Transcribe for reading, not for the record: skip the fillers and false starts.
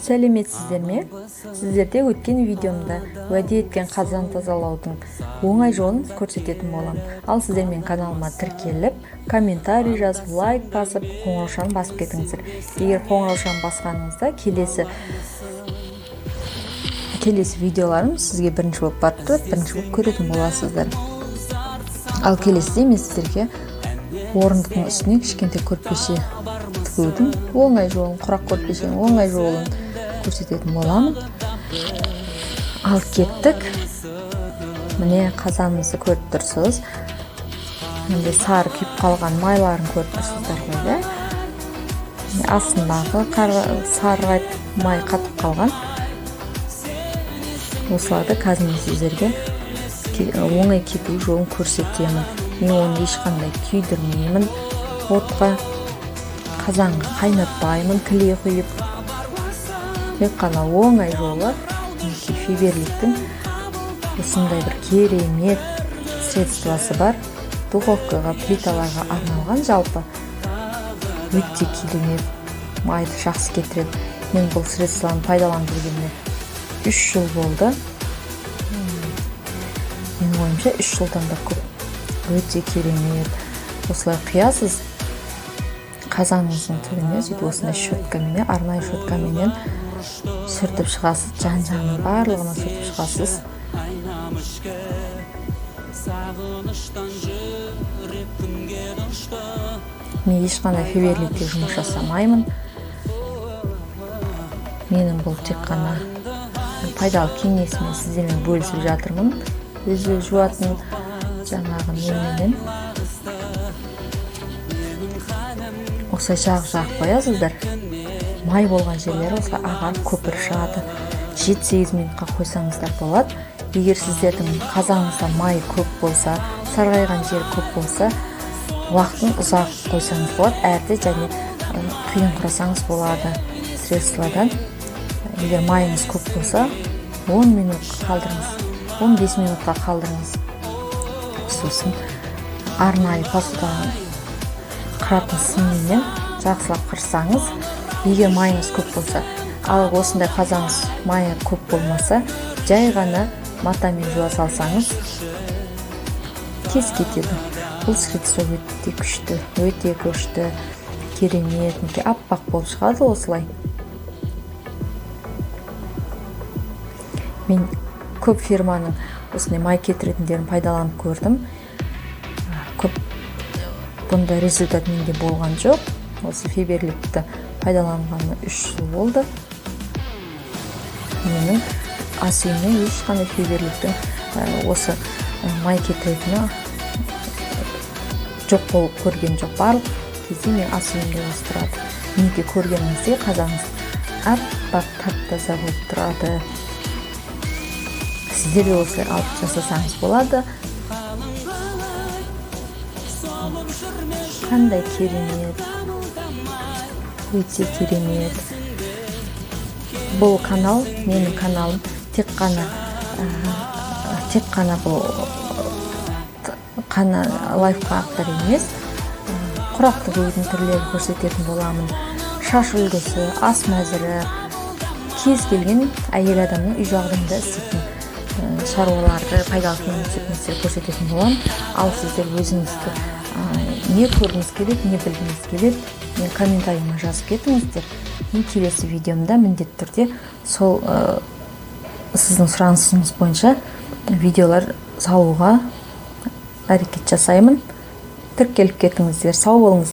Сәлеметсіздер ме? Сіздерде өткен видеомда уәде еткен қазан тазалаудың оңай жолын көрсететін боламын. Ал сіздер менің каналыма тіркеліп, комментарий жазып, лайк басып, қоңыраушаны басып кетіңіздер. Егер қоңыраушаны басқаныңызда, келесі видеоларым сізге бірінші болып барып тұрады, бірінші болып көретін боласыздар. Ал келесіде мен сіздерге орындықтың үстіне кішкентай көрпеше тігудің оңай жолын, құрақ көрпешенің оңай жолын көрсететін боламын. Ал кеттік. Міне, қазанымызды көріп тұрсыз. Мындай сары күйіп қалған майларын көріп тұрсыздар ғой, иә? Астындағы сарғайып, май қатып қалған. Осыларды қазір мен сіздерге оңай кету жолын көрсетемін. Мен оны ешқандай күйдірмеймін, отқа, қазанға қайнатпаймын клей құйып. Тек қана оңай жолы, мінекей, Фаберликтің осындай бір керемет средствосы бар, духовкаға, плиталарға арналған. Жалпы өте керемет, майды жақсы кетіреді. Мен бұл средствоны пайдаланып жүргеніме 3 жыл болды, менің ойымша, 3 жылдан да көп. Өте керемет. Осылай құясыз қазаныңыздың түбіне, сөйтіп осындай щеткаменен, арнайы щеткаменен сүртіп шығасыз, жан жағының барлығына сүртіп шығасыз. Сағыныштан жүрек күнге ұшты. Мен ешқандай Фаберликте жұмыс жасамаймын. Менің бұл тек қана пайдалы кеңесімен сіздермен бөлісіп жатырмын, өзі жуатын жаңағы неменен. Осылай жағып, жағып қоясыздар. Май болған жерлері осылай ағарып, көпіріп шығады. 7-8 минутқа қойсаңыздар болады. Егер сіздердің қазаныңызда май көп болса, сарғайған жері көп болса, уақытын ұзақ қойсаңыз болады әрі және құйыңқырасаңыз болады средстводан. Егер майыңыз көп болса, 10 минутқа қалдырыңыз, 15 минутқа қалдырыңыз. Сосын арнайы посуда қыратын сымменен жақсылап қырсаңыз, егер майыңыз көп болса. Ал осындай қазаныңыз майы көп болмаса, жай ғана матамен жуа салсаңыз, тез кетеді. Бұл средство өте күшті, өте күшті, керемет. Мінекей, аппақ болып шығады осылай. Мен көп фирманың осындай май кетіретіндерін пайдаланып көрдім. Көп бұндай результат менде болған жоқ. Осы Фаберликті пайдаланғаныма 3 жыл болды. Менің ас үйіме ешқандай Фаберликтің осы май кетіретіні жоқ болып көрген жоқ. Барлық кезде мен ас үйімде осы тұрады. Мінекей, көргеніңіздей, қазаныңыз аппақ, тап таза болып тұрады. Сіздер де осылай алып жасасаңыз болады. Қандай керемет, өте керемет. Бұл канал, менің каналым тек қана бұл қана лайфхактар емес, құрақ тігудің түрлерін көрсететін боламын, шаш үлгісі, ас мәзірі, кез келген әйел адамның үй жағдайында істейтін шаруаларды, пайдалы кеңестерді көрсететін боламын. Ал сіздер өзіңізді не көргіңіз келеді, не білгіңіз келеді, мен комментарийіме жазып кетіңіздер. Мен келесі видеомда міндетті түрде сол сіздің сұранысыңыз бойынша видеолар салуға әрекет жасаймын. Тіркеліп кетіңіздер. Сау болыңыз.